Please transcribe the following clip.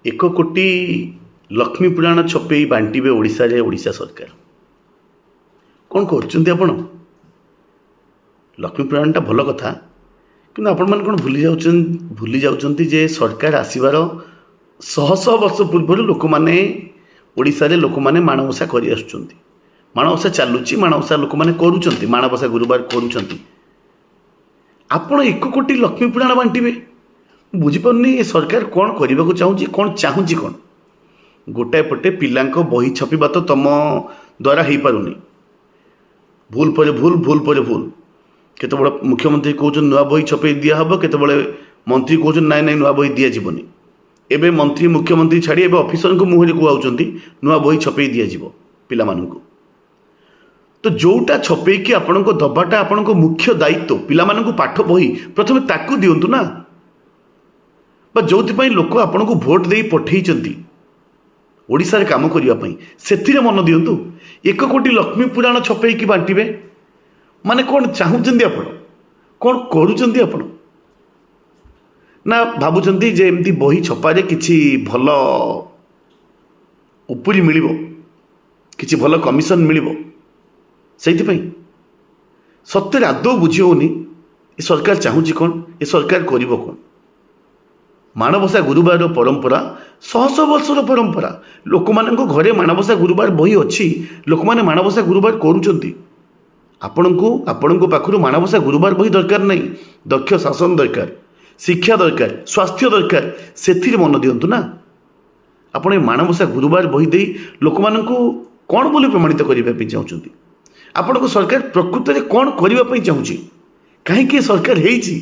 1 କୋଟି ଲକ୍ଷ୍ମୀ ପୁରାଣ ଛପେଇ ବାଣ୍ଟିବେ ଓଡ଼ିଶାରେ ଓଡ଼ିଶା ସରକାର। କ'ଣ କରୁଛନ୍ତି ଆପଣ? ଲକ୍ଷ୍ମୀ ପୁରାଣଟା ଭଲ କଥା, କିନ୍ତୁ ଆପଣମାନେ କ'ଣ ଭୁଲି ଯାଉଛନ୍ତି ଯେ ସରକାର ଆସିବାର ଶହ ଶହ ବର୍ଷ ପୂର୍ବରୁ ଲୋକମାନେ, ଓଡ଼ିଶାରେ ଲୋକମାନେ ମାଣବସା କରି ଆସୁଛନ୍ତି? ମାଣବସା ଚାଲୁଛି, ମାଣବସା ଲୋକମାନେ କରୁଛନ୍ତି, ମାଣବସା ଗୁରୁବାର କରୁଛନ୍ତି। ଆପଣ 1 କୋଟି ଲକ୍ଷ୍ମୀ ପୁରାଣ ବାଣ୍ଟିବେ? ମୁଁ ବୁଝିପାରୁନି, ଏ ସରକାର କ'ଣ କରିବାକୁ ଚାହୁଁଛି? କ'ଣ ଚାହୁଁଛି କ'ଣ? ଗୋଟାଏ ପଟେ ପିଲାଙ୍କ ବହି ଛପିବା ତ ତମ ଦ୍ୱାରା ହେଇପାରୁନି। ଭୁଲ ପରେ ଭୁଲ, ଭୁଲ ପରେ ଭୁଲ। କେତେବେଳେ ମୁଖ୍ୟମନ୍ତ୍ରୀ କହୁଛନ୍ତି ନୂଆ ବହି ଛପେଇ ଦିଆହେବ, କେତେବେଳେ ମନ୍ତ୍ରୀ କହୁଛନ୍ତି ନାଇଁ ନାଇଁ, ନୂଆ ବହି ଦିଆଯିବନି। ଏବେ ମନ୍ତ୍ରୀ ମୁଖ୍ୟମନ୍ତ୍ରୀ ଛାଡ଼ି ଏବେ ଅଫିସରଙ୍କ ମୁହଁରେ କୁହାଉଛନ୍ତି ନୂଆ ବହି ଛପେଇ ଦିଆଯିବ ପିଲାମାନଙ୍କୁ। ତ ଯେଉଁଟା ଛପେଇକି ଆପଣଙ୍କ ଦବାଟା ଆପଣଙ୍କ ମୁଖ୍ୟ ଦାୟିତ୍ୱ, ପିଲାମାନଙ୍କୁ ପାଠ ବହି ପ୍ରଥମେ ତାକୁ ଦିଅନ୍ତୁ ନା। ବା ଯେଉଁଥିପାଇଁ ଲୋକ ଆପଣଙ୍କୁ ଭୋଟ ଦେଇ ପଠେଇଛନ୍ତି ଓଡ଼ିଶାରେ କାମ କରିବା ପାଇଁ, ସେଥିରେ ମନ ଦିଅନ୍ତୁ। 1 କୋଟି ଲକ୍ଷ୍ମୀ ପୁରାଣ ଛପେଇକି ବାଣ୍ଟିବେ ମାନେ କ'ଣ ଚାହୁଁଛନ୍ତି ଆପଣ? କ'ଣ କରୁଛନ୍ତି ଆପଣ? ନା ଭାବୁଛନ୍ତି ଯେ ଏମିତି ବହି ଛପାରେ କିଛି ଭଲ ଉପୁରି ମିଳିବ, କିଛି ଭଲ କମିଶନ ମିଳିବ ସେଇଥିପାଇଁ? ସତରେ ଆଦୌ ବୁଝି ହେଉନି, ଏ ସରକାର ଚାହୁଁଛି କ'ଣ? ଏ ସରକାର କରିବ କ'ଣ? ମାଣବସା ଗୁରୁବାରର ପରମ୍ପରା ଶହ ଶହ ବର୍ଷର ପରମ୍ପରା। ଲୋକମାନଙ୍କ ଘରେ ମାଣବସା ଗୁରୁବାର ବହି ଅଛି, ଲୋକମାନେ ମାଣବସା ଗୁରୁବାର କରୁଛନ୍ତି। ଆପଣଙ୍କୁ, ଆପଣଙ୍କ ପାଖରୁ ମାଣବସା ଗୁରୁବାର ବହି ଦରକାର ନାହିଁ। ଦକ୍ଷ ଶାସନ ଦରକାର, ଶିକ୍ଷା ଦରକାର, ସ୍ୱାସ୍ଥ୍ୟ ଦରକାର। ସେଥିରେ ମନ ଦିଅନ୍ତୁ ନା। ଆପଣ ଏ ମାଣବସା ଗୁରୁବାର ବହି ଦେଇ ଲୋକମାନଙ୍କୁ କ'ଣ ବୋଲି ପ୍ରମାଣିତ କରିବା ପାଇଁ ଚାହୁଁଛନ୍ତି? ଆପଣଙ୍କ ସରକାର ପ୍ରକୃତରେ କ'ଣ କରିବା ପାଇଁ ଚାହୁଁଛି? କାହିଁକି ଏ ସରକାର ହେଇଛି?